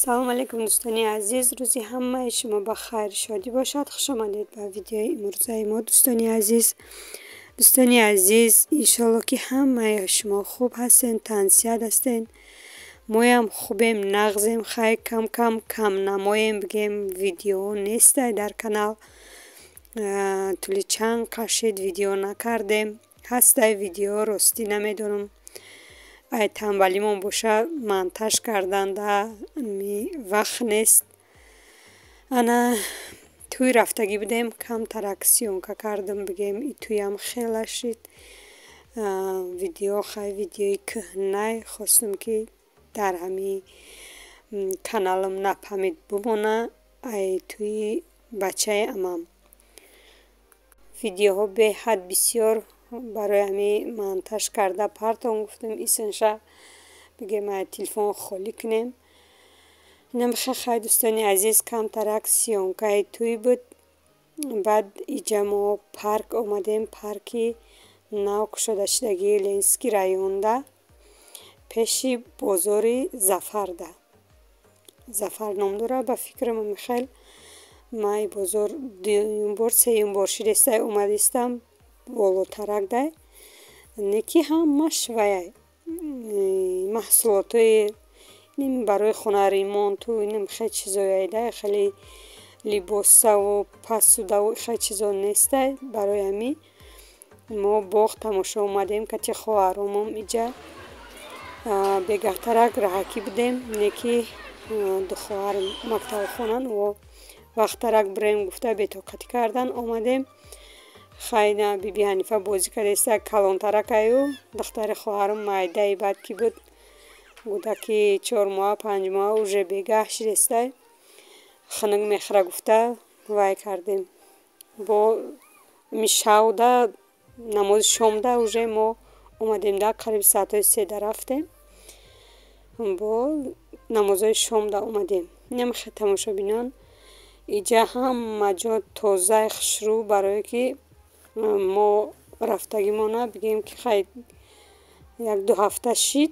Салом алейкум, дӯстони азиз, рӯзи ҳамаи шумо ба хайр, шодӣ бошад. Хуш омадед ба видеои имрӯзаи мо, дӯстони азиз. Дӯстони азиз, иншолло, ки ҳамаи шумо хуб ҳастен, тансиҳат ҳастен. Моям хубем, нағзем. Хай, кам кам камнамоем, бигем, видео нестай дар канал. Тӯли чанд қашид видео накардем. Ҳастай видео, ростӣ намедонам, ай танбалимон боша, монтаж карданда вақт нест. Ана тӯй рафтагӣ будем, камтарак съёмка кардам, бигем, и тӯям хела шид. Видео, хай, видеои кӯҳнай, хостам, ки дар ҳами каналам напамид бимона. Ай тӯи бачаи амам видеоҳо беҳад бисёр, барои ҳами монтаж карда партон гуфтам, иснша, бигем, ай телефон холӣ кунем. Инам хай, дӯстони азиз, камтарак съёмкаи тӯй буд. Баъд иҷа мо парк омадем, парки нав кушодашудагии Ленинский районда, пеши бозори Зафарда. Зафар ном дорад, ба фикрам, михел. Ма и бозор дуюм бор, сеюм бор шидестай омадистам. Болотарак дай не ки ҳамаш ваяй, маҳсулотҳои барои хона, ремонту инам хел чизояй дай, хеле либосаву посудаву хел чизо нестай. Барои ҳамин мо боғ тамошо омадем кати хоҳаромам. Иҷа бегаҳтарак раҳакӣ будем, не ки ду хоҳарам мактабхонан, о вақттарак бирем гуфта бетоқатӣ кардан, омадем. Хайна, биби Ҳанифа бозӣ кардаиста, калонтаракаю духтари хоҳарам майдаи бад ки буд, гудаки 4 моҳа, 5 моҳа, уже бегаҳ шидестай, хунук мехӯра гуфта вай кардем. Бо шавда намози шомда уже мо омадем да, қариби соатҳои 3 да рафтем, бо намозҳои шомда омадем. Инам хел, тамошобинон, иҷа ҳама ҷо тозаи хушрӯ, барое ки мо рафтагимона, бигем, ки хай, як ду ҳафта шид.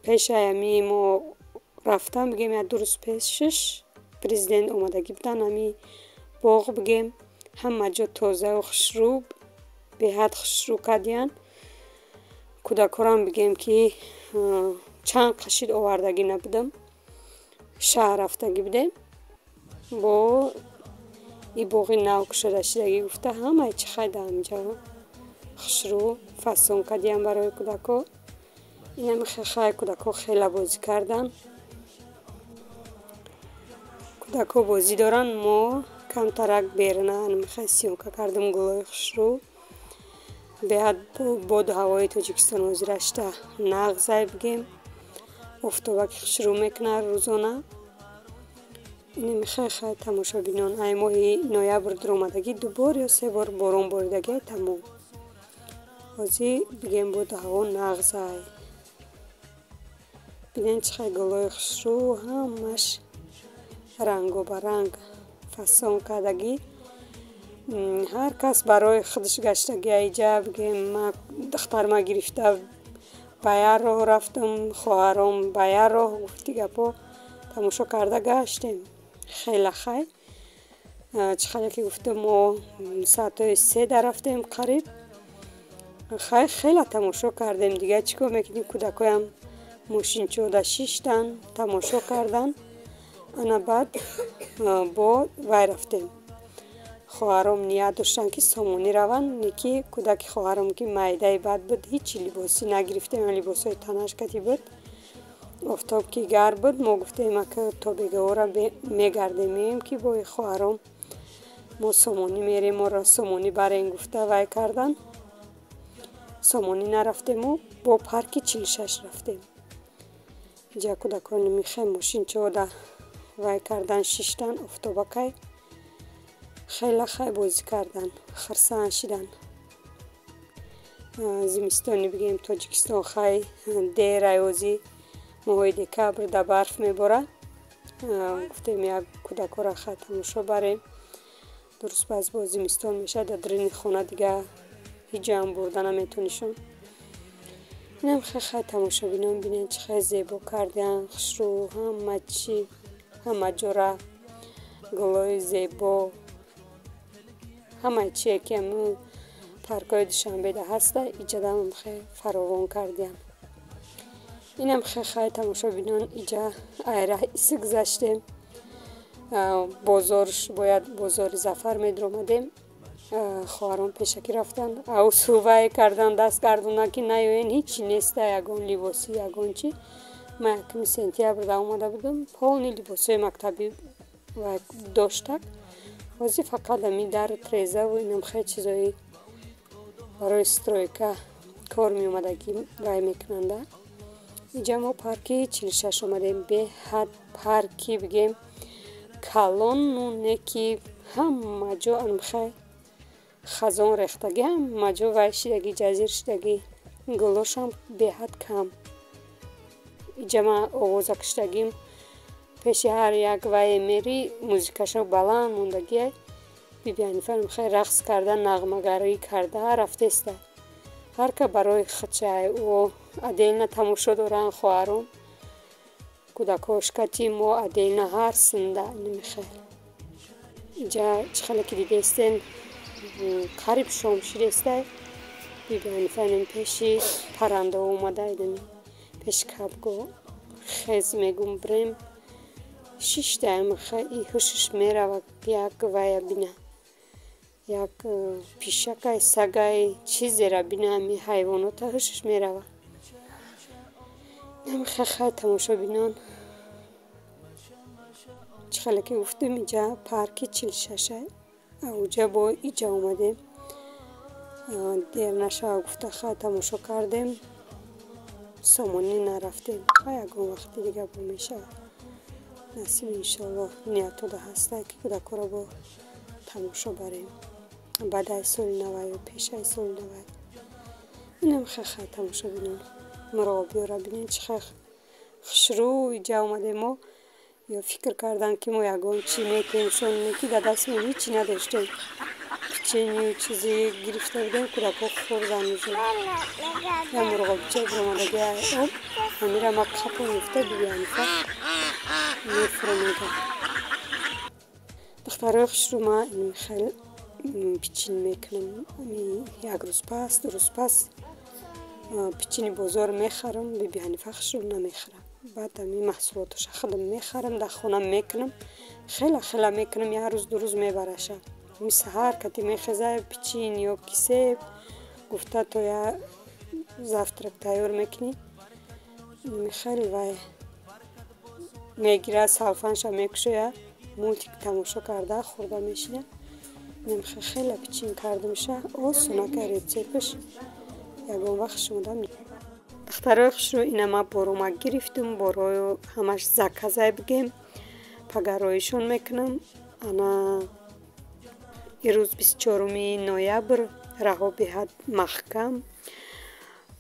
Пешаи ҳами мо рафтан, бигем, як ду рӯз пешаш президент омадагӣ будан. Ҳами боғ, бигем, ҳама ҷо тозаву хушрӯ, беҳад хушрӯ кардиянд. Кӯдакҳорам, бигем, ки чанд қашид овардагӣ набудам, шаҳр рафтагӣ будем. Бо и боғи нав кушодашудагӣ гуфта, ҳамаи чи хай дар ҳаминҷа хушрӯ фасон кардиям барои кӯдакҳо. Инами хай, кӯдакҳо хеле бозӣ карданд. Кӯдакҳо бозӣ доранд, мо камтарак беруна хай съёмка кардем. Гулҳои хушрӯ, беҳад боду ҳавои Тоҷикистон ҳозира шида нағзай, бигем, офтобаки хушрӯ мекунад рӯзона. Инами хай, хай, тамошобинон, ай моҳи ноябр дуромадагӣ ду бор ё се бор борон боридагӣ, тамом. Ҳозир, бигем, боду ҳаво нағзай. Бинед, чӣ хел гулҳои хушрӯ, ҳамаш рангобаранг фасон кардагӣ. Ҳар кас барои худаш гаштагӣ. Аиҷа, бигем, ма духтарма гирифта ба як роҳ рафтам, хоҳаром ба як роҳ, гуфти гапҳо, тамошо карда гаштем. Хеле хай, чӣ хеле ки гуфтам, мо соатҳои 3 да рафтем қариб. Хай, хеле тамошо кардем. Дигар чӣ кор мекунем? Кӯдакҳоям мошинчода шиштанд, тамошо карданд. Ана баъд бо вай рафтем. Хоҳаром ният доштанд, ки Сомонӣ раванд, не ки кӯдаки хоҳарам, ки майдаи бад буд, ҳичи либосӣ нагирифтем, либосҳои танаш кати буд. Офтоб ки гарм буд, мо гуфтем, ака то бегаҳора мегардем, меоем, ки бо хоҳаром мо Сомонӣ мерем, моро Сомонӣ барем гуфта вай кардан. Сомонӣ нарафтему бо парки 46 рафтем. Иҷа кӯдакони михе мошинчода вай кардан, шиштан, офтобакай хеле хай бозӣ кардан, хурсанд шидан. Зимистони, бигем, Тоҷикистон хай дер аёзӣ, моҳои декабр да барф меборад. Гуфтем, як кӯдакҳоро хай тамошо барем. Дуруст, баъз боз зимистон мешавад, дар даруни хона дига ҳеҷ ҷоам бурда наметонишон. Инам хай, хай, тамошобинон, бинед, чӣ хел зебо кардиан, хушрӯ, ҳама чӣ. Ҳама ҷора гулои зебо, ҳамаи чие ки ҳамун паркҳои Душанбеда ҳаста, иҷадам хе фаровон кардиям. Инам хе хай тамошобинон, иҷа айра иси гузаштем. Бозорш бояд бозори Зафар медиромадем. Хоҳарон пешакӣ рафтан, авсувай кардан, даст гардондан, ки наёен, ҳичи неста, ягон либоси, ягон чи. Ман 1 сентябрда омада будам, полный либосҳои мактабӣ доштак. Ҳозир фақат ами дару трезаву инам хеле чизои барои стройка кор меомадагӣ вай мекунанда. Иҷа мо парки 46 омадем. Беҳад парки бигем калону не ки ҳама ҷо анмхай хазон рехтагӣ, ҳама ҷо вай шидагӣ, ҷазир шидагӣ, гулошам беҳад кам. Иҷа ман овоза киштагим, пеши ҳар як вае мери, музикаша баланд мондагиай. Биби Ҳанифа хеле рақс карда, нағмагарӣ карда рафтеста. Ҳар ка барои худшай ӯ отдельно тамошо доранд, хоҳарон кӯдакҳошкати мо отдельно ҳар синда намехел. Иҷа чӣ хеле ки дидестен, қариб шом шидестай. Биби Ҳанифа инами пеши паррандаҳо омада, инами пеши кабго. Хез мегум, бирем шиштаем. И ҳушаш мерава, як вая бина, як пишакай, сагай, чизера бина, ами ҳайвонота ҳушаш мерава. Хай, тамошобинон, чӣ хеле ки гуфтем, иҷа парки 46-ай. Ауҷа бо иҷа омадем, дер нашава гуфта, хай тамошо кардем, Сомонӣ нарафтем. Хай, ягон вақти дига бо мешавад насиб, иншоаллоҳ. Ниятода ҳаста, ки кӯдакҳоро бо тамошо барем баъдаи соли навай ё пешаи соли навай. Инам хай, тамошобинон, мурғобиёра бинед, чӣ хел хушрӯ иҷа омадем. Мо ё фикр кардан, ки мо ягон чӣ метемшон, ки дар дастмон ҳичи надоштем. Печенью чизе гирифта будем, кӯдакҳо хӯрдан уже. Я мурғобича биромадаги об, ҳамира ма қапон гуфта, Биби Ҳанифа мефуромада. Духтарои хушрӯ, ма хел пичин мекунам. Як рӯз пас, 2 рӯз пас пичини бозор мехарам. Биби Ҳанифа хушрӯ намехарам. Баъд ами маҳсулоташа худам мехарам, дар хона мекунам, хела хела мекунам, як рӯз, 2 рӯз мебараша. Ми саҳар кати мехеза, пичин ё кисе гуфта, то я завтрак тайёр мекунӣ. Хеле вай мегирад, салфанша мекушоя, мультик тамошо карда хӯрда мешина. Хеле пичин кардамша, осонака рецепташ, ягон вақт шумодам. Духтарои хушрӯ, ина ма борома гирифтум, борою ҳамаш заказай бигем, пагароишон мекунам. Ана ирӯз 24 ноябр, раҳо беҳад маҳкам,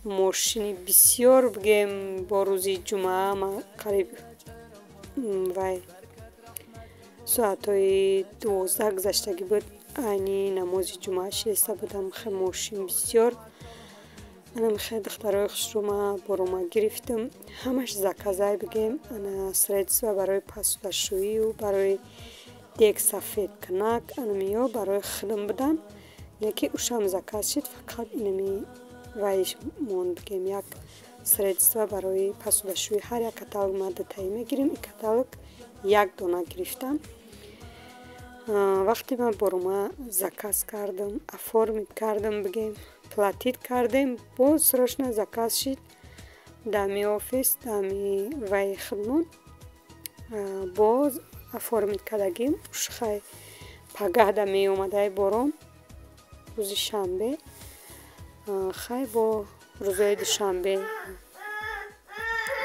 мошини бисёр бигем. Бо рӯзи ҷумъа ма қариб вай соатҳои 12 гузаштагӣ буд, айни намози ҷумъа шиста будам, хе мошин бисёр. Анам хе, духтарои хушрӯ, ма борома гирифтам, ҳамаш заказай бигем. Ана средства барои посудашӯию барои дег сафедкунак, анамиё барои худам будан, леки ушам заказ шид. Фақат инами вай монд, бигем, як средства барои посудашӯӣ. Ҳар як каталог ма дутаӣ мегирем, и каталог як дона гирифтам. Вақте ман борома заказ кардам, оформить кардам, бигем, платить кардем, боз срочно заказ шид дами офис, дами ваи худмон. Боз оформить кардагим, ушхай пагаҳда меомадай бором, рӯзи шанбе. Хай, бо рӯзои душанбе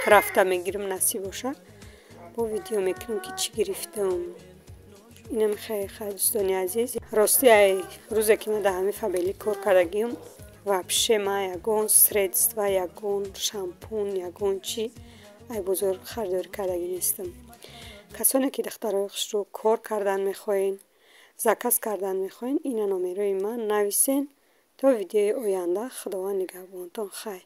рафта мегирам, насиб боша, бо видео мекунам, ки чӣ гирифтам. Инам хай. Хай, дӯстони азиз, рости, ай рӯзе ки ман дар ҳамин Фаберлик кор кардагиам, вообще ман ягон средства, ягон шампун, ягон чӣ ай бозор харидорӣ кардагӣ нестам. Касоне ки, духтарои хушрӯ, кор кардан мехоҳен, заказ кардан мехоҳен, ина номерои ман нависен. То видеои оянда, Худованд нигаҳбонтон. Хайр.